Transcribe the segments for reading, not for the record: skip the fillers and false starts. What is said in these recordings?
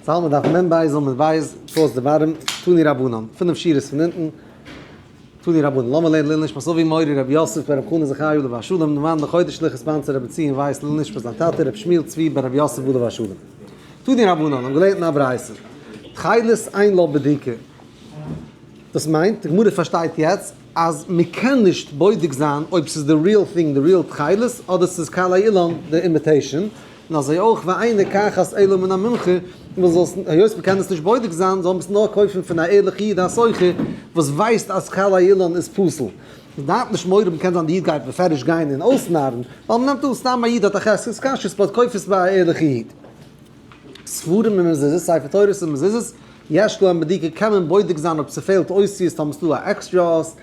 זאל מען דארף מ בית זאל מען ווייז פארס די ווארעם תני רבנן, פינף שורות פון אונטן, תני רבנן, לאמיר לערנען לעילוי נשמת אבי מורי רבי יוסף בן רבי חנן זכרי' עליו השלום, נאמן לחודש לח sponsor רבי ציון ווייס לעילוי נשמת זיין טאטע רבי שמואל צבי בן רבי יוסף עליו השלום. תני רבנן האבן געלערנט אין א ברייתא, תכלת אין לה בדיקה. דאס מיינט, די גמרא פארשטייט יעצט אז מען קען נישט בודק זיין אויב ס'איז די real thing, די real תכלת, אדער ס'איז קלעי אילן, די imitation, און אזוי אויך ואין לוקחת אלא מן המומחה, וואס זאלסט, היות מען קען עס נישט בודק זיין, זאל מען עס נאר קויפן פון א ערליכע איד א סוחר וואס ווייסט אז קלעי אילן איז פסול. מען דארף נישט מורא האבן קען זיין די איד גייט בפירוש גיין און אויסנארן, ווייל מען נעמט אן סתם א איד האט א חזקת כשרות but קויף עס ביי א ערליכע איד. ספרים און מזוזות, ספר תורות און מזוזות, יש להם בדיקה קען מען בודק זיין אויב ס'פעלט אותיות טאמער ס'דא א עקסטרא אות,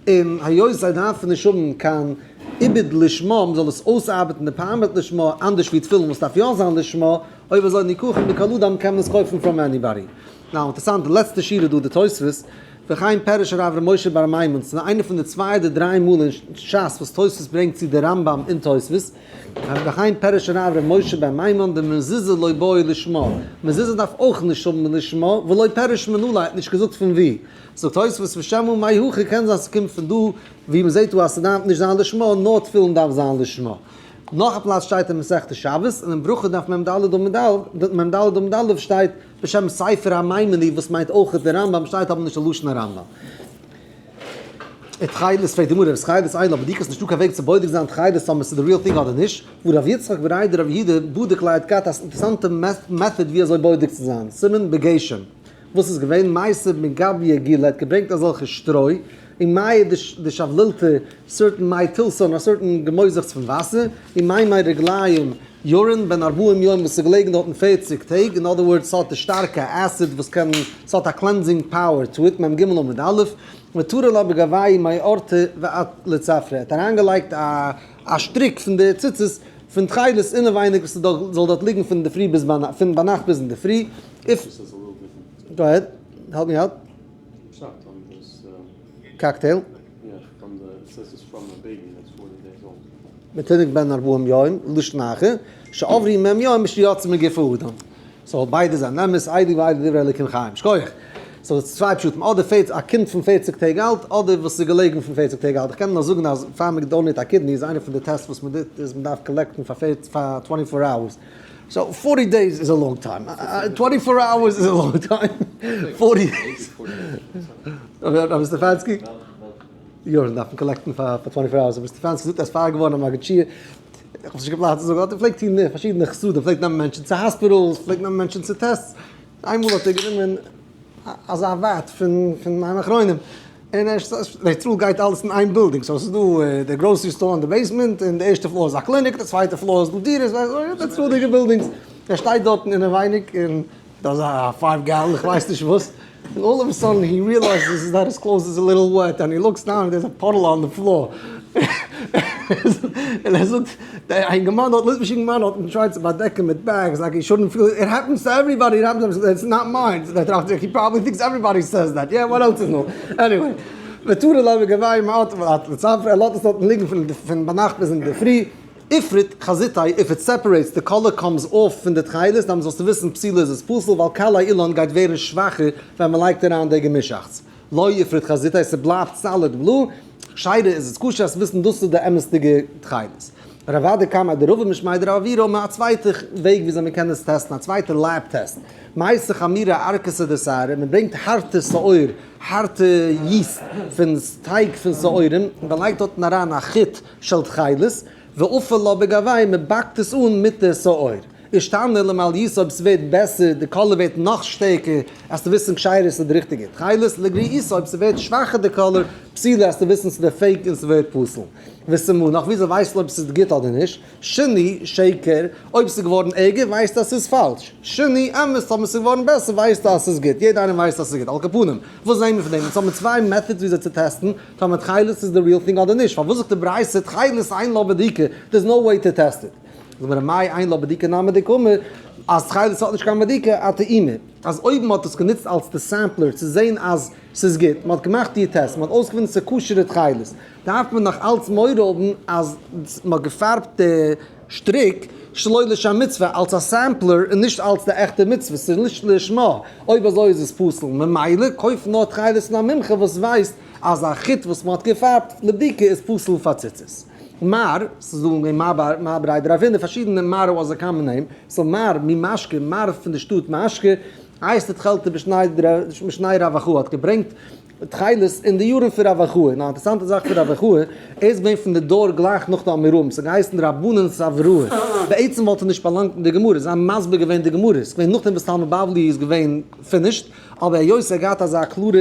און היות זיי דארפן נישט האבן קיין עיבוד לשמה מ'זאל עס אויסארבעטן די פארמעט לשמה, אנדערש ווי תפילין וואס דארף יא זיין לשמה, אויב אזוי נלקחים מכל אדם קען מען עס קויפן from anybody. Now אינטערסאנט די לעצטע שורה דא די תוספות, וכן פירש הרב ר' משה בר מימון, ס'איז איינע פון די צוויי אדער דריי מאל אין שס וואס תוספות ברענגט צו די רמב ם אין תוספות, וכן פירש הרב ר' משה בר מימון דמזוזה לא בעי לשמה, מזוזה דארף אויך נישט האבן לשמה, ולא פירש מנא ליה, האט נישט געזאגט פון ווי. זאגט תוספות ושמא מהכא קען זיין ס'קומט פון דא ווי מ'זעט דא אז ס'דארף נישט זיין לשמה נאר תפילין דארף זיין לשמה. נאך א פלאץ שטייט אין מסכת שבת און אין ברכות דף מ ד עמוד א מ ד עמוד א' שטייט בשם ספר המיימוני וואס מיינט אויך די רמב ם שטייט אבער נישט די לשון הרמב ם. תכלת פרעגט די גמרא תכלת אין לה בדיקה ס'נישטא קיין וועג צו בודק זיין תכלת אויב ס'איז די real thing אדער נישט, והא רב יצחק בריה דרב יהודה בדק ליה האט געהאט א אינטערעסאנטע method ווי אזוי בודק צו זיין, סימן בגשם, וואס איז געווען מייתי מגביא גילי האט געברענגט אזעלכע שטרוי און מיא דשבלילתא certain מי תילסון א certain געמויזעכץ פון וואסער און מימי רגליים urine בן ארבעים יום וואס איז געלעגן דארטן 40 טעג, in other words ס'האט די שטארקע acid וואס קען ס'האט א cleansing power to it מ ג עמוד א', ותרי לה בגוייהו מאורתא ועד לצפרא, ער האט אריינגעלייגט א א שטריק פון די ציצית פון תכלת אינעווייניג וואס זאל דארט ליגן פון אינדערפרי ביז ביינאכט פון ביינאכט ביז אינדערפרי, if go ahead help me out. Cocktail. מתינוק בן ארבעים יום לשנה אחר, שעברו מ' יום משיצא מגוף האדם. So ביידע זענען אמת, אלו ואלו דברי אלוקים חיים. שכוח. So עס איז צוויי פשטים, אדער פערציג, א קינד פון 40 טעג אלט, אדער וואס איז געלעגן פון 40 טעג אלט. איך קען נאר זאגן אז פאר מען donate א kidney איז איינע פון די tests וואס מען טוט איז מען דארף collect ן פאר 24 hours. So 40 days is a long time. 24 hours is a long time. 40 days. רבי סטעפאנסקי? יארן דארף מען collect ן פאר 24 hours. רבי סטעפאנסקי זאגט אז פאר געווארן א מגיד שיעור, איך האב נישט געפלאנט צו זאגן, ער פלעגט טון פארשידענע חסדים, פלעגט נעמען מענטשן צו hospitals, פלעגט נעמען מענטשן צו tests. איינמאל האט ער גענומען אזא vat פון מים אחרונים, און ער ישראל גייט אלעס אין איין building, so עס איז דא די grocery store אין די basement, און די ערשטע floor איז א clinic, די צווייטע floor איז דא דירות, די צפה'דיגע buildings, ער שטייט דארטן אינעווייניג, און דא איז א five gallon, איך ווייס נישט וואס, און all of a sudden he realizes that his clothes is a little wet, and he looks down and there's a puddle on the floor. און ער זאגט, דער אינגערמאן דארט, ליטווישע אינגערמאן האט אים try ט צו באדעקן מיט bags, like he shouldn't feel, it happens to everybody, it happens to, it's not mine, ער טראכט זיך, he probably thinks everybody says that, yeah, what else is new? Anyway, ותרי לה בגוייהו מאורתא ועד לצפרא, ער לאזט עס דארטן ליגן פון ביינאכט ביז אינדערפרי, איפרוד חזיתיה, if it separates, די color comes off פון די תכלת, דאן זאלסטו וויסן פסולה איז עס פסול, ווייל קלעי אילן גייט ווערן שוואכער ווען מ'לייגט אריין די געמישאכטס. לא איפרוד חזיתיה, ס'בלייבט solid blue, כשרה איז עס כשר, אז וויסן דאס איז די אמת'דיגע תכלת. רב אדא קמיה דרבא משמיה דרב עוירא אמר א צווייטע וועג וויאזוי מען קען עס test ן, א צווייטע lab test. מייתי חמירא ארכתא דשערי, מען ברענגט הארטע שעור, הארטע yeast פון טייג פון שעורים, און מען לייגט דארטן אריין א חוט של תכלת, ואפי לה בגוייהו, מען באקט עס אן מיט די שעור. אישתני למעליותא אויב ס'ווערט בעסער, די color ווערט נאך שטערקער, וועסטו וויסן כשרה ס'איז די ריכטיגע תכלת, לגריעותא אויב ס'ווערט שוואכער די color, פסולה וועסטו וויסן ס'איז די fake און ס'ווערט פסול. וסימנך, וויאזוי ווייסטו אויב ס'איז גוט אדער נישט? שני, שקר, אויב ס'איז געווארן ערגער ווייסטו אז ס'איז פאלש. שני, אמת, אויב ס'איז געווארן בעסער ווייסטו אז ס'איז גוט. יעדער איינער ווייסט אז ס'איז גוט. על כל פנים, וואס זעהן מיר פון דעם? אונז האבן צוויי methods וויאזוי צו test ן טאמער תכלת איז די real thing אדער נישט. פארוואס זאגט די ברייתא תכלת אין לה בדיקה? There's no way to test it. זאגט מיר מאי אין לה בדיקה נמי דקאמר אז תכלת האט נישט קיין בדיקה אטעימא. אז אויב מ'האט עס גענוצט אלס די sampler צו זעהן אז ס'איז גוט, מ'האט געמאכט די טעסט, מ'האט אויסגעפונען ס'איז כשר'ע תכלת, דארף מען נאך אלץ מורא האבן אז מ'האט געפארבט די שטריק שלא לשם מצוה, אלס א sampler און נישט אלס די עכטע מצוה, ס'איז נישט לשמה, אויב אזוי איז עס פסול, ממילא קויף נאר תכלת פון א מומחה וואס ווייסט אז א חוט וואס מ'האט געפארבט לבדיקה איז פסול פאר ציצית. מר, ס'איז דא געווען מר בר, מר בריה דרב הונא, פארשידענע מר was a common name, so מר ממשקה, מר פון די שטאט משקה, אייתי תכלתא בשני רב אחאי האט געברענגט תכלת אין די יארן פון רב אחאי, און א אינטערעסאנטע זאך פון רב אחאי, ער איז געווען פון די דור גלייך נאך די אמוראים, ס'האט געהייסן רבנן סבראי, בעצם וואלט ער נישט באלאנגט אין די גמרא, זיי האבן מסביר געווען די גמרא, ס'איז געווען נאכדעם וואס תלמוד בבלי איז געווען finished, אבער היות ער האט געהאט אזא קלארע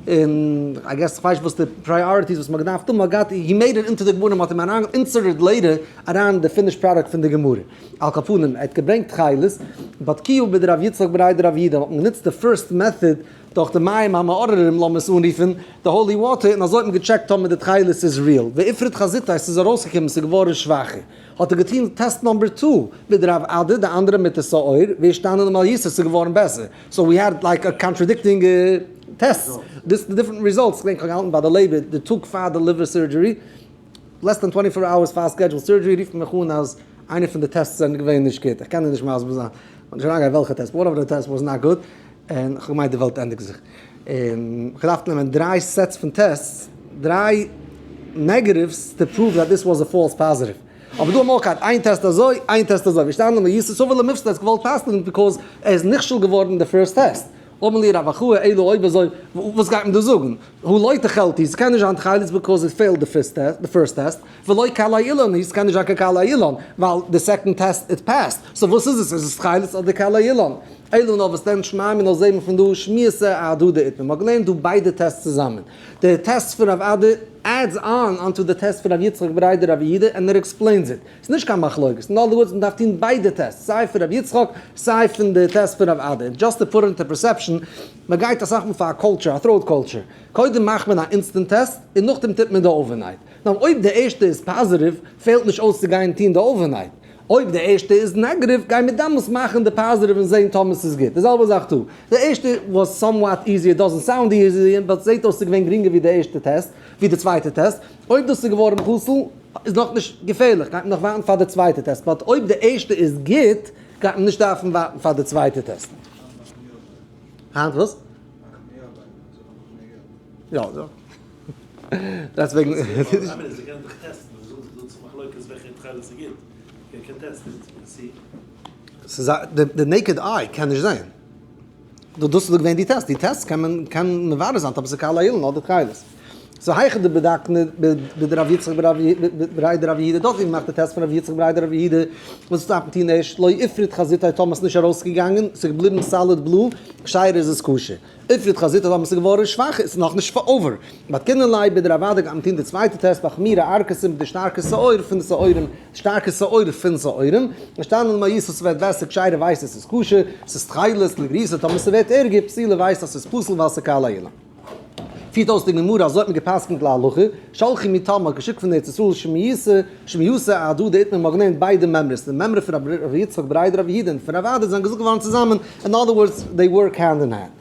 און I guess כ'ווייס נישט וואס די priorities וואס מ'האט געדארפט האבן, מ'האט געהאט, he made it into די גמרא, מ'האט אים אריין inserted later אריין די finished product פון די גמרא. על כל פנים, ער האט געברענגט תכלת, בדקוה בדרב יצחק בריה דרב יהודה, האט מען גענוצט די first method דורך די מים המאררים לאמיר עס אנרופן, די holy water, און אזוי האט מען געטשעקט טאמער די תכלת איז real, ואיפריד חזיתיה, ס'איז ארויסגעקומען, ס'איז געווארן שוואכער. האט ער געטון test number two בדרב אדא, די אנדערע מיט די שאור, ואישתני למעליותא, ס'איז געווארן בעסער. so we had like a contradicting test, this different results, כ'געדענק כ'האב געהאלטן ביי די לעבער די טאג פאר די liver surgery, less than 24 hours פאר scheduled surgery רופט מען מיך אן אז איינע פון די tests זענען געווען נישט גוט, איך קען דיר נישט מסביר זיין, כ'וועל נישט אריינגיין וועלכע test, one of the test was not good, און כ'האב געמיינט די וועלט ענדיגט זיך, און כ'דארף נעמען דריי sets פון tests, דריי negatives to prove that this was a false positive. אבער דא האבן מיר אויך געהאט איין טעסט אזוי, איין טעסט אזוי, ואישתני למעליותא סבר למיפסדא האט געוואלט פסל'ן because ער איז נכשל געווארן אין די first test. אמר ליה רב אחאי אלא אויב אזוי וואס גייט מען דא זאגן? הא לא תכלת היא, ס'קען נישט זיין תכלת because it failed די first test, ולא קלעי אילן היא, ס'קען נישט זיין קיין קלעי אילן ווייל די second test it passed, so וואס איז עס? איז עס תכלת אדער קלעי אילן? אלא נאר וואס דען שמע מינה זעהט מען פון דא שמועתא אהדדי איתמר, מ'האט געלערנט דא ביידע tests צוזאמען, די טעסט פון רב אדא adds on onto די טעסט פון רב יצחק בריה דרב יהודה and it explains it, ס'איז נישט קיין מחלוקת, in other words מ'דארף טון ביידע tests, סיי פון רב יצחק סיי פון די טעסט פון רב אדא, און just to put into perception, מ'גייט אסאך מאל פאר א culture, א throat culture, קודם מאכט מען א instant test און נאכדעם טוט מען די overnight, now אויב די ערשטע איז positive פעלט נישט אויס צו גיין טון די overnight, אויב די ערשטע איז negative גיי מיר דעמאלטס מאכן די positive און זעהן טאמער ס'איז גוט, די זעלבע זאך דא, די ערשטע was somewhat easier, doesn't sound easy, but זעהט אויס ס'איז געווען גרינגער ווי די ערשטע טעסט, ווי די צווייטע טעסט, אויב דאס איז געווארן פסול איז נאכנישט געפערליך, גייט מען נאך ווארטן פאר די צווייטע טעסט, but אויב די ערשטע איז גוט גייט מען נישט דארפן ווארטן פאר די צווייטע טעסט. היינט וואס? יא. דעסוועגן. ס'איז א, די naked eye קען נישט זעהן. דאס איז דאך געווען די טעסט, די טעסט קען מען קען מברר זיין אויב עס איז קלעי אילן אדער תכלת. so היכא דבדקנא בדרב יצחק בריה דרב יהודה, דארט ווי מ'מאכט די טעסט פון רב יצחק בריה דרב יהודה, וואס דארף מען טון ערשט, לא איפריד חזיתיה טאמער ס'איז נישט ארויסגעגאנגען, ס'איז געבליבן solid blue, כשרה איז עס כשר. איפריד חזיתיה טאמער ס'איז געווארן שוואך, איז נאכנישט over. בדקינן ליה בדרב אדא גייט מען טון די צווייטע טעסט בחמירא ארכסא מיט די שטארקע שאור פון די שעורים, שטארקע שאור פון שעורים, אישתני למעליותא ס'ווערט בעסער כשירה ווייסט עס איז כשר, ס'איז תכלת לגריעותא טאמער ס'ווערט ערגער פסילה ווייסט אז ס'איז פסול ווייל ס'איז קלעי אילן. פירט אויס די גמרא אזוי האט מען גע'פסק'נט להלכה, שלחו מתם מ'האט געשיקט פון ארץ ישראל שמועתא שמועתא אהדדי איתמר מ'האט געלערנט ביידע מימרות, די מימרא פון רבי יצחק בריה דרב יהודה און פון רב אדא זענען געזאגט געווארן צוזאמען, in other words they work hand in hand.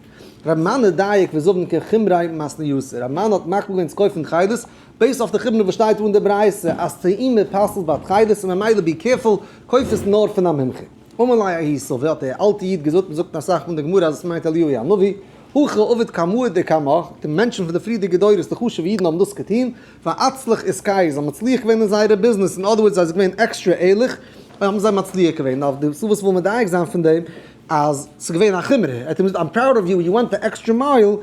רבי מני דייק וזבין כחומרי מתניתא, רבי מני האט מקפיד געווען צו קויפן תכלת, based אויף די חומרא וואס שטייט דא אין די ברייתא אז טעימה פסל'ט ביי תכלת און ממילא be careful, קויף עס נאר פון א מומחה. אמר ליה ההוא סבא האט דער אלטע איד געזאגט, מ'זאגט אין אסאך פון די גמרא אז עס מיינט אליהו הנביא, הכי עבוד קמאי דקמך, די מענטשן פון די פריערדיגע דורות די חשוב'ע אידן האבן דאס געטון, ואצלח עסקייהו, זיי האבן מצליח געווען אין זייערע ביזנעס, in other words זיי זענען געווען עקסטרע ערליך, האבן זיי מצליח געווען, אויף די סבות וויל מדייק זיין פון דעם אז ס'איז געווען א חומרא, ער האט אים געזאגט I'm proud of you, you went the extra mile,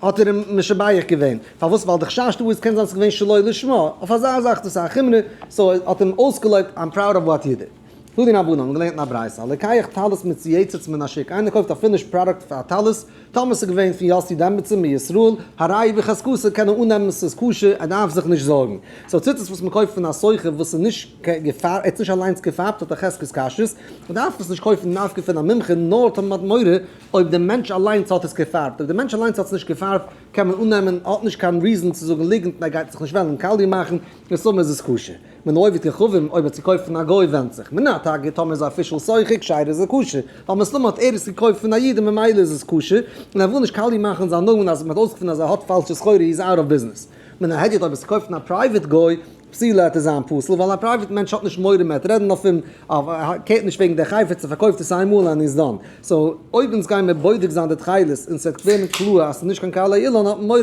האט ער אים משבח געווען, פארוואס ווייל די חשש דא איז קען זיין ס'איז געווען שלא לשמה, אויף אזא זאך דאס איז א חומרא, so ער האט אים אויסגעלויבט I'm proud of what you did. תנו רבנן האבן געלערנט אין א ברייתא, הלוקח טלית מצויצת מן השוק, איינער קויפט א finished product פאר א טלית, טאמער ס'איז געווען פון יאסי דעמביצער מישראל, הרי בחזקתו קען ער אננעמען ס'איז כשר, ער דארף זיך נישט זארגן. so ציצית וואס מ'קויפט פון א סוחר וואס איז נישט געפארבט, ער האט עס נישט אליינס געפארבט האט א חזקת כשרות, מ'דארף עס נישט קויפן דווקא פון א מומחה נאר טאמער מ'האט מורא אויב דער מענטש אליינס האט עס געפארבט, אויב דער מענטש אליינס האט עס נישט געפארבט קען מען אננעמען ער האט נישט קיין reason צו זאגן ליגנט און ער גייט זיך נישט וועלן קאליע מאכן, מסתמא איז עס כשר. מן העובד כוכבים, אויב האט געקויפט פון א גוי ווענדט זיך. מן התאגיד טאמער איז א official סוחר כשרה איז עס כשר. ווייל מסתמא האט ער עס געקויפט פון א איד און ממילא איז עס כשר, און ער וויל נישט קאליע מאכן זיין נאמען אז מען האט אויסגעפונען אז ער האט פאלשע סחורה he is out of business. מן ההדיוט אויב עס געקויפט פון א private גוי. פסילה העט עס זיין פסול, ווייל א private מענטש האט נישט מורא מען וועט רעדן אויף אים, ער care ט נישט וועגן די חפץ, ער פארקויפט עס איינמאל און איז done. So אויב אונז גייען מיר בודק זיין די תכלת און ס'וועט ווערן קלאר אז ס'איז נישט קיין קלעי אילן האט מען מורא,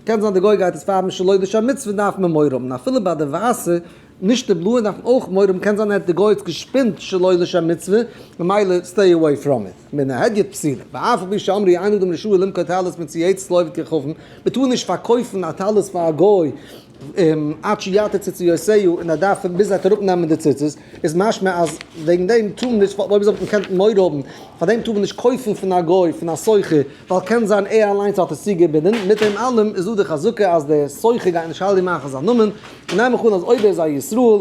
קען זיין די גוי גייט עס פארבן שלא לשם מצוה דארף מען מורא האבן, אפילו ביי די ווייסע נישט די בלויע דארף מען אויך מורא האבן קען זיין ער האט די גוי האט געשפינט שלא לשם מצוה ממילא stay away from it. מן ההדיוט פסילה. ואף על פי שאמרו אין אדם רשאי למכור טלית מצוייצת לעובד כוכבים, מען טאר נישט פארקויפן א טלית פאר א גוי עד שיתיר ציציותיה און ער דארף ביז ער וועט אראפ נעמען די ציצית, איז משמע אז וועגן דעם טאר מען נישט, אויב זאל מען קענען מורא האבן, פאר דעם טאר מען נישט קויפן פון א גוי, פון א סוחר, ווייל קען זיין ער אליינס האט עס צוגעבינדען, מיט דעם אלעם איז דא די חזקה אז דער סוחר גייט נישט חלילה מאכן זיין נאמען, און נעם איך אן אז אויב ער איז א ישראל,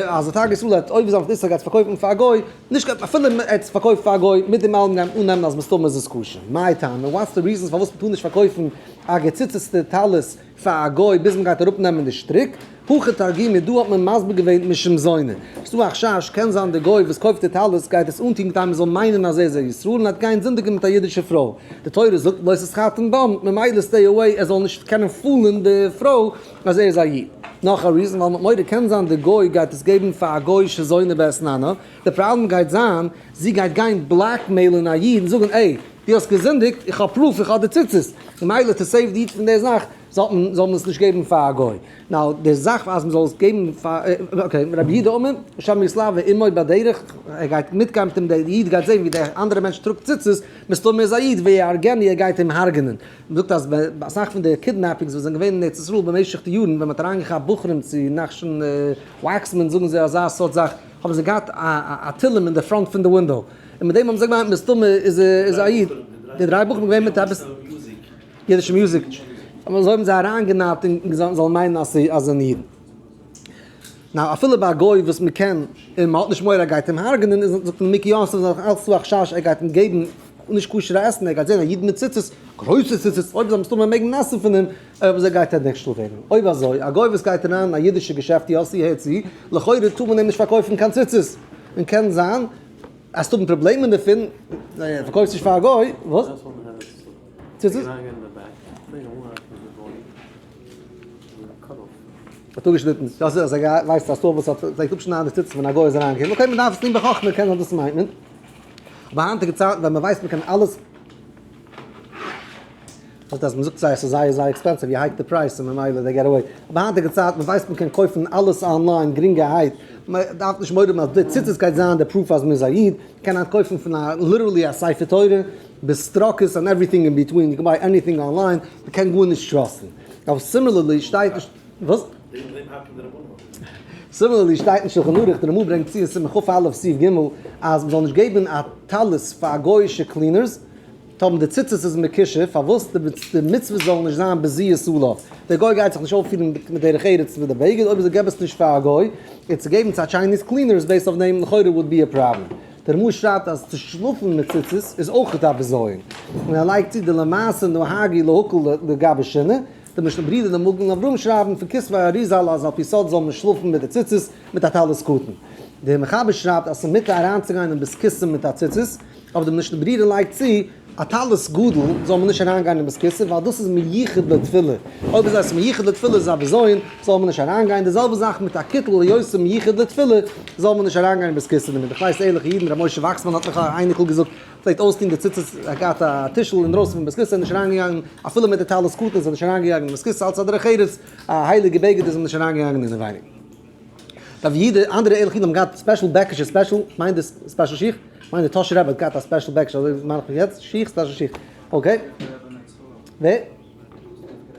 אז א תג ישראל האט עובר זיין אויף די איסור גייט עס פארקויפן פאר א גוי, נישט קיין אפילו ער האט עס פארקויפט פאר א גוי, מיט דעם אלעם גייען אננעמען אז מסתמא איז עס כשר. מאי טעמא? What's the reasons פארוואס מ'טאר נישט פארקויפן א געציצעסטע טלית פאר א גוי ביז מ'גייט אראפנעמען די שטריק? הכא תרגימו, דא האט מען מסביר געווען משום זונה. ס'דא א חשש, קען זיין די גוי וואס קויפט די טלית גייט עס אנטון כדי מ'זאל מיינען אז ער איז א ישראל און ער וועט גיין זינדיגן מיט א אידישע פרוי. די תורה זאגט לא תתחתן בם, ממילא stay away ער זאל נישט קענען fool ן די פרוי אז ער איז א איד. נאך א reason ווייל מ'האט מורא קען זיין די גוי גייט עס געבן פאר א גוי'אישע זונה באתננה, די פראבלעם גייט זיין זי גייט גיין blackmail ן א איד און זאגן עי דו האסט געזינדיגט איך האב proof איך האב די ציצית, ממילא to save די איד פון די זאך זאל מען זאל מען עס נישט געבן פאר א גוי. Now די זאך אז מ'זאל עס געבן פאר okay רבי יהודה אומר שמא יתלוה עמו בדרך ער גייט מיטגיין מיט אים דער איד גייט זען ווי דער אנדערע מענטש טראגט ציצית מסתמא איז א איד ויהרגנו ער גייט אים הרג'נען. מ'זאגט אז אסאך פון די kidnappings וואס זענען געווען אין ארץ ישראל במשך די יארן ווען מ'האט אריינגעכאפט בחורים צו נחשון וואקסמאן זאגן זיי אזא סארט זאך האבן זיי געהאט א תהלים אין די front פון די window און מיט דעם האבן זיי געמיינט מסתמא איז א איד. די דריי בחורים געווען מיט עפעס אידישע music אזוי האבן זיי אריינגענארט און זאלן מיינען אז ס'איז אן איד. Now אפילו ביי א גוי וואס מ'קען און מ'האט נישט מורא ער גייט אים הרג'נען איז זאגט מען מיקי יוסף איז נאך אלץ דא א חשש ער גייט אים געבן נישט כשר'ע עסן ער גייט זען א איד מיט ציצית, גרויסע ציצית, אויב זאל מסתמא מעגן עסן פון אים, אויב אזוי גייט ער נכשל ווערן. אויב אזוי א גוי וואס גייט אריין אין א אידישע געשעפט יאסי הער צו, לכאורה טאר מען אים נישט פארקויפן קיין ציצית, און קען זיין אז האבן פראבלעמען דערפון, פארקויפסט נישט פאר א גוי, וואס? ציצית? האט אפגעשניטן, דאס איז אז ער ווייסט א store וואס האט פלעגט אפשניידן די ציצית ווען א גוי איז אריינגעקומען, okay מען דארף עס טון בחכמה קען זיין דאס מיינט מען, אבער היינטיגע צייטן ווען מען ווייסט מען קען אלעס, האלט אז מען זאגט זיי עס איז זייער זייער expensive you hike די price און ממילא they get away, אבער היינטיגע צייטן מען ווייסט מען קען קויפן אלעס online גרינגערהייט, מען דארף נישט מורא האבן אז די ציצית גייט זיין די proof אז מען איז א איד, מען קען היינט קויפן פון א literally א ספר תורה ביז סטראקעס and everything in between, you can buy anything online, מען קען גארנישט trust ן. אבער similarly שטייט נישט וואס? Similarly שטייט אין שלחן ערוך, די רמ"א ברענגט צו אין סימן כ"א סעיף ג' אז מ'זאל נישט געבן א טלית פאר גוי'אישע cleaners טאמער די ציצית איז מקושר, פארוואס די מצוה זאל נישט זיין בזיעת עליו, דער גוי גייט זיך נישט אויפפירן מיט דרך ארץ מיט די בגד, אויב אזוי געב עס נישט פאר א גוי, און צו געבן צו א Chinese cleaners based אויף דעם לכאורה would be a problem. דער רמ"א שרייבט אז צו שלאפן מיט ציצית איז אויך א בזיון, און ער לייגט צו דלמעשה נהגו להקל לגבי שינה, די משנה ברורה און די מגן אברהם שרייבן פון כתבי אריז"ל אז על פי סוד זאל מען שלאפן מיט די ציצית מיט א טלית קטן. דער מחבר שרייבט אז ס'איז מותר אריינצוגיין אין בית כסא מיט א ציצית, אבער די משנה ברורה לייגט צו, א טלית גדול זאל מען נישט אריינגיין אין בית כסא ווייל דאס איז מיוחד לתפילה, אויב איז עס מיוחד לתפילה איז א בזיון, זאל מען נישט אריינגיין, די זעלבע זאך מיט א קיטל היות ס'איז מיוחד לתפילה זאל מען נישט אריינגיין אין בית כסא דערמיט, איך ווייס ערליכע אידן, ר' משה וואקסמאן האט מיך א אייניקל געזאגט, פלעגט אויסטון די ציצית, ער האט געהאט א טישל אינדרויסן פון בית כסא, נישט אריינגעגאנגען אפילו מיט די טלית קטן איז ער נישט אריינגעגאנגען אין בית כסא אלץ א דרך ארץ, א הייליגע בגד איז מען נישט אריינגעגאנגען אינעווייניג. רב יהודה, אנדערע ערליכע אידן האבן געהאט special בעקישע, special מיינט דאס special שיך? כ'מיין די טאהשער רבי האט געהאט א special בעקישע, אזוי מיין איך מיך יעצט, שיך, special שיך, okay. ווער?